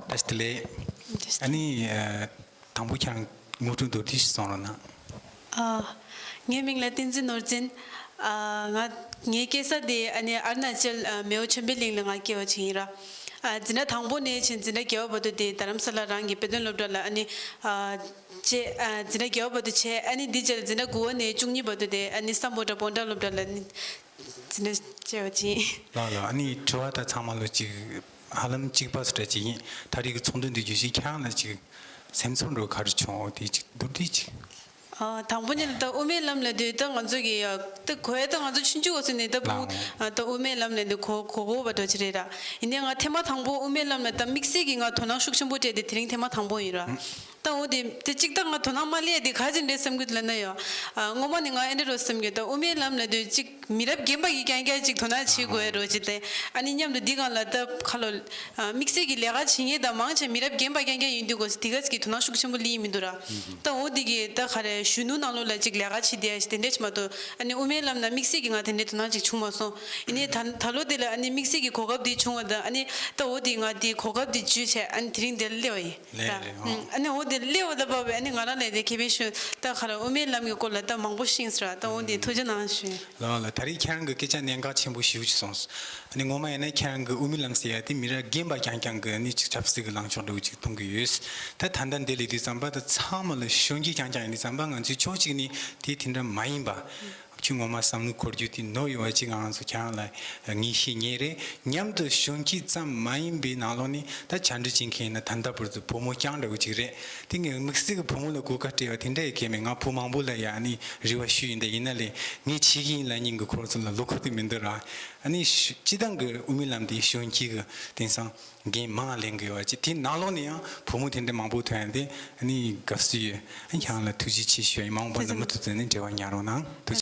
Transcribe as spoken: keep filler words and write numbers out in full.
བཀྲ་ཤིས་བདེ་ལེགས། ཨ་ནི་ཨ། དང་པོ་ཁྱེད་རང་ངོ་སྤྲོད་མདོར་བསྡུས་ཤིག་གསུང་རོགས་གནང་། ཨ། ངའི་མིང་ལ་བསྟན་འཛིན་ནོར་འཛིན། ཨ། ང་ངའི་སྐྱེས་ས་དེ་ཨ་ནི་ཨ་རུ་ན་ཅལ་ཨ། མེའོ་ཆོས་འཕེལ་གླིང་ལ་ང་སྐྱེས་པ་ཅིག་ཡིན་ར། ཨ། འཛིན་གྲྭ་དང་པོ་ནས་བྱས་འཛིན་གྲྭ་བརྒྱད་པ་བར་དུ་དེ་རྡ་རམ་ས་ལ་རང་གི་དཔེ་སྟོན་སློབ་གྲྭ་ལ་ཨ་ནི། ཨ། བྱས། ཨ། འཛིན་གྲྭ་བརྒྱད་པ་བར་དུ་བྱས། ཨ་ནི་འདི་རྗེས་ལ་འཛིན་གྲྭ་དགུ་པ་ནས་བཅུ་གཉིས་བར་དུ་དེ་ཨ་ནི་སམ་བྷོ་ཊ་སྤོན་ཊ་སློབ་གྲྭ་ལ་ཨ་ནི་འཛིན་གྲྭ་བྱས་པ་ཅིག་ཡིན། ལགས་ལགས། ཨ་ནི་དྲི་བ་དང་ཚང་མ་ལོ་གཅིག་ཧ་ལམ་གཅིག་པ་སུ་འདྲ་ཅིག་ཡིན། ད་རེས་ཀྱི་ཚོགས་འདུ་འདི་བརྒྱུད་བཞིན་ཁྱེད་རང་ལ་ཅིག་སེམས་ཚོར་འདྲ་བོ་ག་རེ་བྱུང་། དེ་ཅིག་མདོར་བསྡུས་ཅིག་ཨ། དང་པོ་ཉིད་ལ་ད་དབུ་མའི་ལམ་ལབ་དུས་ད་ང་ཚོ་གི་ཡ་ད་གོ་ཡ་ད་ང་ཚོ་ཆུང་ཆུང་བ་སོང་ནས་ད་དབུ། ལགས། ཨ། ད་དབུ་མའི་ལམ་ལབ་དུས་གོ་གོ་གོ་བ་འདྲ་ཅིག་རེད་ར། ཡིན་ནའི་ང་ཐེངས་མ་དང་པོ་དབུ་མའི་ལམ་ལ་ད་དམིགས་བསལ་གྱི་ང་དོ་སྣང་ཤུགས་ཆེན་པོ་སྤྲད་དེ་དེ་རིང་ཐེངས་མ་དང་པོ་ཡིན་ར། ད་འོ་དེ་དེ་གཅིག་ད་ང་དོ་སྣང་མ་སླེབས་དེ་ག་ཅིག་རེད་བསམ་གྱི་འདུག་ལབ་ན་ཡ། ཨ། སྔོན་མ་ནས་ང་ཨེ་འདྲ་རོ་བསམ་གྱི། ད་དབུ་མའི་ལམ་ལབ་དུས་གཅིག་མི་རབས་རྒན་པ་གིས་རྐྱང་རྐྱང་ཅིག་དོ་སྣང་བྱེད་དགོས་ཡ་འདྲ་ཅིག་དེ། ཨ་ནི་མཉམ་དུ་འདི་སྒང་ལ་ད་ཁ་ལོ། ཨ། དམིགས་བསལ་གྱི་ལས་ཀ་བྱེད་མཁན་དང་མང་ཆེ་མི་རབས་རྒན་པ་རྐྱང་རྐྱང་ཡིན་དུས་གོ་དེ་ག་ཅིག་གི་དོ་སྣང་ཤུགས་ཆེན་པོ་སླེབས་མི་འདུག་ར། ད་འོ་དེ་གི་ད་ག་རེ་གཞོན་ནུ་ནང་ལོགས་ལ་ཅིག་ལས་ཀ་བྱེད་བསྡད་ཡ་ཞིག་དེ་འདྲ་ཅིག་མ་གཏོགས། ཨ་ནི་དབུ་མའི་ལམ་ན་དམིགས་བསལ་གྱི་ང་དེ་འདྲའི་དོ་སྣང་ཅིག་བྱུང་མ་སོང་། ཡིན་ནའི་ད་ད་ལོ་དེ་ལ་ཨ་ནི་དམིགས་བསལ་གྱི་གོ་སྐབས་དེ་བྱུང་བ་དང་། ཨ་ནི་ད་འོ་དེ་ང་དེ་གོ་སྐབས་དེ་བརྒྱུད་བྱས་ཨ་ནི་དེ་རིང་འདིར་སླེབས་པ་ཡིན། ལགས་རེད། ཨ། ཨ་ནི་འོ་དེ་སླེབས་པ་ལ་བབས་པས་ཨ་ནི་ང་རང་ལ་དེ་ཁེ་ཕན་ཞུ། ད་ག་རེ་དབུ་མའི་ལམ་གྱི་སྐོར་ལ་ད་མང་པོ་ཤེས་སོང་ར། ད་འོ་དེ་ཐུགས་རྗེ་གནང་ཞུ། ལགས་ལགས། ད་རེས་ཁྱེད་རང་གི་སྐད་ཆ་གནད་འགག་ཆེན་པོ་ཞེ་པོ་ཅིག་གསུངས་སོང་། ཨ་ནི་ངོ་མ་ཡིན་ན་ཁྱེད་རང་གི་དབུ་མའི་ལམ་ཟེར་ཡ་དེ་མི་རབས་རྒན་པ་རྐྱང་རྐྱང་གི་ཨ་ནི་ཅིག་ཆབ་སྲིད་ཀྱི་ལངས་ཕྱོགས་འདྲ་བོ་ཅིག་མཐོང་གི་ཡོད། ད་ད་ལྟ་འདི་ལས་དུས་ཙམ་པ་ད་ཚང་མ་ལ་གཞོན་སྐྱེས་རྐྱང་རྐྱང་ཡིན་དུས་ཙམ་པ་ང་ཚོའི་ཕྱོགས་གཅིག་ནས་དེ་དེ་འདྲ་མ་ཡིན་པ། ཁྱོད་ངོ་མ་བསམ་བློ་འཁོར་རྒྱུ་དེ་ནོར་ཡོད་པ་ཅིག་ང་རང་ཚོ་ཁྱེད་རང་ལ་ངེས་ཤེས་རྙེད་རེད། མཉམ་དུ་གཞོན་སྐྱེས་ཙམ་མ་ཡིན་པའི་ནང་ལོགས་ནས་ད་བཅར་འདྲི་བྱེད་མཁན་ཡིན་ན་ད་ལྟ་བར་དུ་བུ་མོ་རྐྱང་འདྲ་བོ་ཅིག་རེད། དེ་ངས་དམིགས་བསལ་གྱི་བུ་མོ་ལ་གོ་སྐབས་སྤྲད་པ་དེ་འདྲ་ཡི་གེ་མེད། ང་བུ་མང་པོ་ལ་ཡ་ཨ་ནི་རེ་བ་ཞུས་ཡིན། ད་ཡིན་ན་ལས་ངས་བྱེད་ཀྱི་ཡིན་ལབ་མཁན་གྱི་ཁོ་རང་ཚོ་ལ་བློ་ཁོག་དེ་མི་འདུག་ར། ཨ་ནི་ཤ་སྤྱི་བཏང་གི་དབུ་མའི་ལམ་དེ་གཞོན་སྐྱེས་ཀྱི་དེང་སང་འགན་མང་ལེན་དགོས་པ་ཅིག་དེ་ནང་ལོགས་ནས་ཡང་བུ་མོ་དེ་འདྲ་མང་པོ་ཐོན་ཡ་དེ་ཨ་ནི་དགའ་བསུ་ཡོད། ཨ་ནི་ཁྱེད་རང་ལ་ཐུགས་རྗེ་ཆེ་ཞུ་ཡ་ཡིན། མ་འོངས་པ་ན་མུ་མཐུད་དུ་ནི་འབྲེལ་བ་ཉར་རོགས་གནང་། ཐུགས་རྗེ་ཆེ།